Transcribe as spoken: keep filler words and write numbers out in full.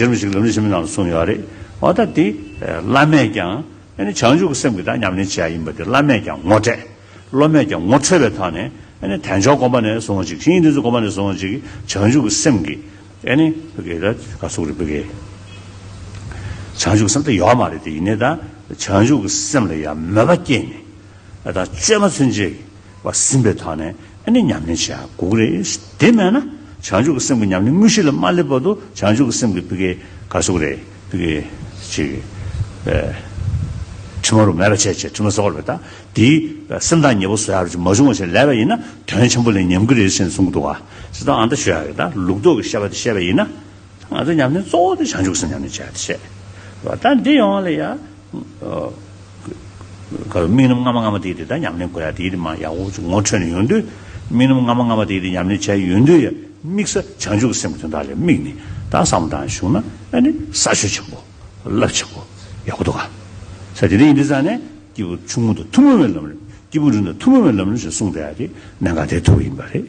རྗེ་རིན་པོ་ཆེ་གི་ལམ་རིམ་ཆེན་མོའི་ནང་ལ་གསུངས་ཡོད་རེད། འོ་ད་དེ་བླ་མས་ཀྱང་ཨ་ནི་བྱང་ཆུབ་ཀྱི་སེམས་ཀྱིས་ད་ཉམས་ལེན་བྱེད་ཡ་ཡིན་པ་དེ་བླ་མས་ཀྱང་ངོ་སྤྲད། སློབ་མས་ཀྱང་ངོ་འཕྲོད་པའི་ཐོག་ནས་ཨ་ནི་དལ་འབྱོར་སྒོམ་པ་ནས་བཟུང་བ་ཅིག་བཤེས་གཉེན་འདི་ཚོ་སྒོམ་པ་ནས་བཟུང་བ་ཅིག་བྱང་ཆུབ་ཀྱི་སེམས་ཀྱིས་ཨ་ནི་བི་གེ་ད་ག་སོག་རེད་བི་གེ། བྱང་ཆུབ་ཀྱི་སེམས་དེ་ཡོད་མ་རེད་དེ་ཡིན་ནའི་ད་བྱང་ཆུབ་ཀྱི་སེམས་ལ་ཡང་མོས་པ་སྐྱེས་ནས་ད་བཅོས་མ་ཚུན་ཆད་བ་ཟིན་པའི་ཐོག་ནས་ཨ་ནི་ཉམས་ལེན་བྱེད་ཡ་དགོས་ཀྱི་རེད། དེ་མེད་ན་བྱང་ཆུབ་ཀྱི་སེམས་ཀྱི་ཉམས་ལེན་དངོས་གཞི་ལ་མ་སླེབས་བར་དུ་བྱང་ཆུབ་ཀྱི་སེམས་ཀྱི་བི་གེ་ག་སོག་རེད། དེ་གི་ཅིག་ཨེ། དྲི་མ་རུ་མེད་པ་བྱས་བྱས་དྲི་མ་བཟོ་བར་བས་ད། དེའི་སེམས་ཐག་ཉེ་པོ་བཟོ་ཡག་ཅིག་མ་བྱུང་བ་ཞིག་ལས་པ་ཡིན་ན་དོན་ཆེན་པོ་ལས་ཉམས་ཀྱི་རེད་ཟེར་གསུངས་འདུག་ག་ཅི་ལྟར་ཨ་འདྲ་ཞུ་ཡག་གི་ད་ལུགས་ལྡོག་གི་བཤད་པ་དེ་བཤད་པ་ཡིན་ན། ང་ཚོ་ཉམས་ལེན་གཙོ་བོ་དེ་བྱང་ཆུབ་སེམས་ཉམས་ལེན་བྱས་ཏེ་བཤད། ད་འདི་ཡོང་བ་ལ་ཡ། དམིགས་རྣམ་སྔ་མ་སྔ་མ་དེ་དེ་ད་ཉམས་ལེན་དགོས་ཡ་དེ་དེ་མ་ཡག་པོ་ཅིག་ངོ་འཕྲོད་ནས་ཡོང་དུས། དམིགས་རྣམ་སྔ་མ་སྔ་མ་དེ་དེ་ཉམས་ལེན་བྱས་ཡོང་དུས་ཡ། དམིགས་ས་བྱང་ཆུབ་ཀྱི་སེམས་ཀྱི་དོན་དག་ལ་དམིགས་ནས་ད་བསམ་བློ་བཏང་བྱུང་ན་ཨ་ནི་ས་ཆོད་ཆེན་པོ། རླབས་ཆེན་པོ། ཡག་པོ་འདུག་ག་ས་དེ་འདྲ་ཡིན་དུས་ཙང་ནས་སྐྱེས་བུ་ཆུང་ངུ་དང་ཐུན་མོང་བའི་ལམ་རིམ། སྐྱེས་བུ་རིགས་དང་ཐུན་མོང་བའི་ལམ་རིམ་ཞེས་གསུངས་བསྡད་ཡ་དེ་གནད་འགག་དེ་ཐུག་ཡིན་པ་རེད།